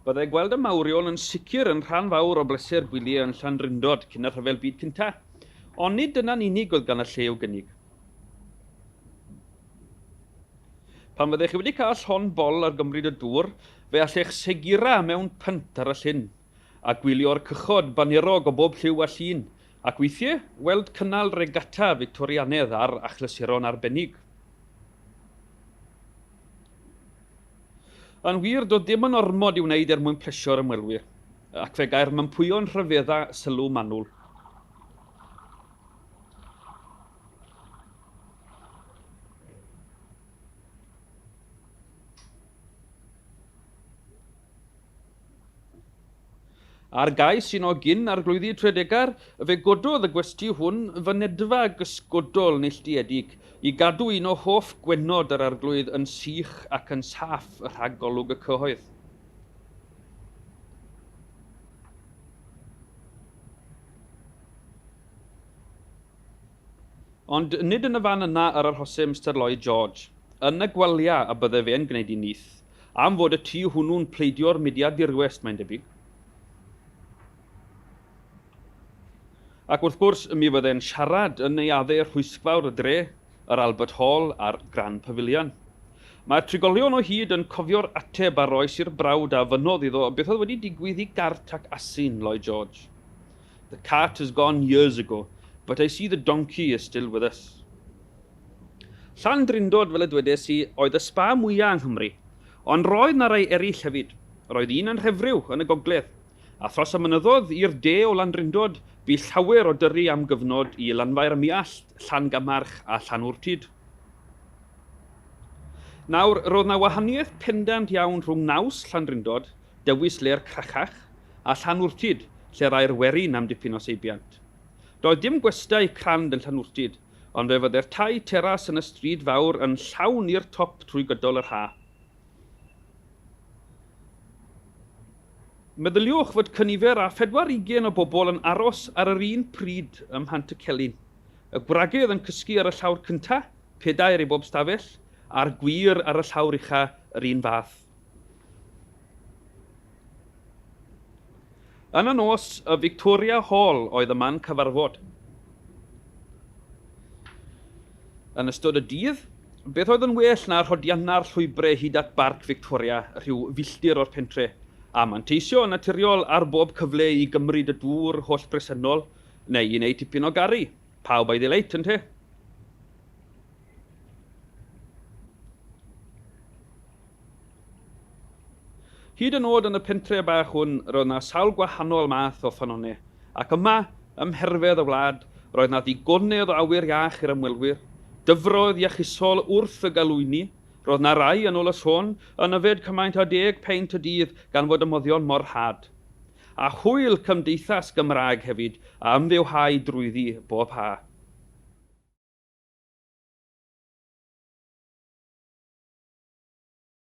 Byddai gweld y mawrion yn sicr yn rhan fawr o bleser gwyliau yn Llandrindod cyn y Rhyfel Byd Cynta', ond nid dyna'n unig oedd gan y lle i'w gynnig. Pan fyddech chi wedi cael llond bol ar gymryd y dŵr, fe allech segura mewn pynt ar y llyn, a gwylio'r cychod banerog o bob lliw a llun, ac weithiau, weld cynnal regata Fictorianedd ar achlysuron arbennig. Yn wir, doedd dim yn ormod i'w wneud er mwyn plesio'r ymwelwyr, ac fe gai'r mympwyon rhyfedda sylw manwl. Ar gais un o gyn arglwyddi Tredegar, fe gododd y gwesty hwn fynedfa gysgodol neilltuedig i gadw un o hoff gwennod yr arglwydd yn sych ac yn saff rhag golwg y cyhoedd. Ond nid yn y fan yna yr arhose Mister Lloyd George. Yn y Gwalia y bydde fe'n gwneud i nyth, am fod y tŷ hwnnw'n pleidio'r mudiad dirwest, mae'n debyg. Ac wrth gwrs, mi fydde'n siarad yn neuaddau rhwysgfawr y dre, yr Albert Hall a'r Grand Pavilion. Mae'r trigolion o hyd yn cofio'r ateb a roes i'r brawd a fynnodd iddo beth oedd wedi digwydd i gart ac asyn Lloyd George. The cart has gone years ago, but I see the donkey is still with us. Llandrindod, fel y dwedes i, oedd y sba mwya yng Nghymru. Ond roedd 'na rai eraill hefyd. Roedd un yn Rhefriw, yn y gogledd. A thros y mynyddodd i'r de o Landrindod, bu llawer o dyrru am gyfnod i Lanfair-ym-Muallt, Llangamarch a Llanwrtyd. Nawr, roedd 'na wahaniaeth pendant iawn rhwng naws Llandrindod, dewis le'r crachach, a Llanwrtyd, lle'r âi'r werin am dipyn o seibiant. Doedd dim gwestai crand yn Llanwrtyd, ond fe fydde'r tai teras yn y stryd fawr yn llawn i'r top trwy gydol yr ha'. Meddyliwch fod cynifer â phedwar ugain o bobl yn aros ar yr un pryd ym Mhant-y-celyn. Y gwragedd yn cysgu ar y llawr cynta', pedair i bob stafell, a'r gwŷr ar y llawr ucha' yr un fath. Yn y nos, y Victoria Hall oedd y man cyfarfod. Yn ystod y dydd, beth oedd yn well na rhodianna'r llwybrau hyd at Barc Victoria, rhyw filltir o'r pentre, a manteisio yn naturiol ar bob cyfle i gymryd y dŵr hollbresennol, neu i wneud tipyn o garu. Pawb a'i ddeleit, ynte? Hyd yn oed yn y pentre bach hwn, roedd 'na sawl gwahanol math o ffynonne, ac yma, ym mherfedd y wlad, roedd 'na ddigonedd o awyr iach i'r ymwelwyr, dyfroedd iachusol wrth y galwyni, roedd 'na rai, yn ôl y sôn, yn yfed cymaint â deg peint y dydd gan fod y moddion mor rhad. A hwyl cymdeithas Gymraeg hefyd a ymfywhâi drwyddi bob ha'.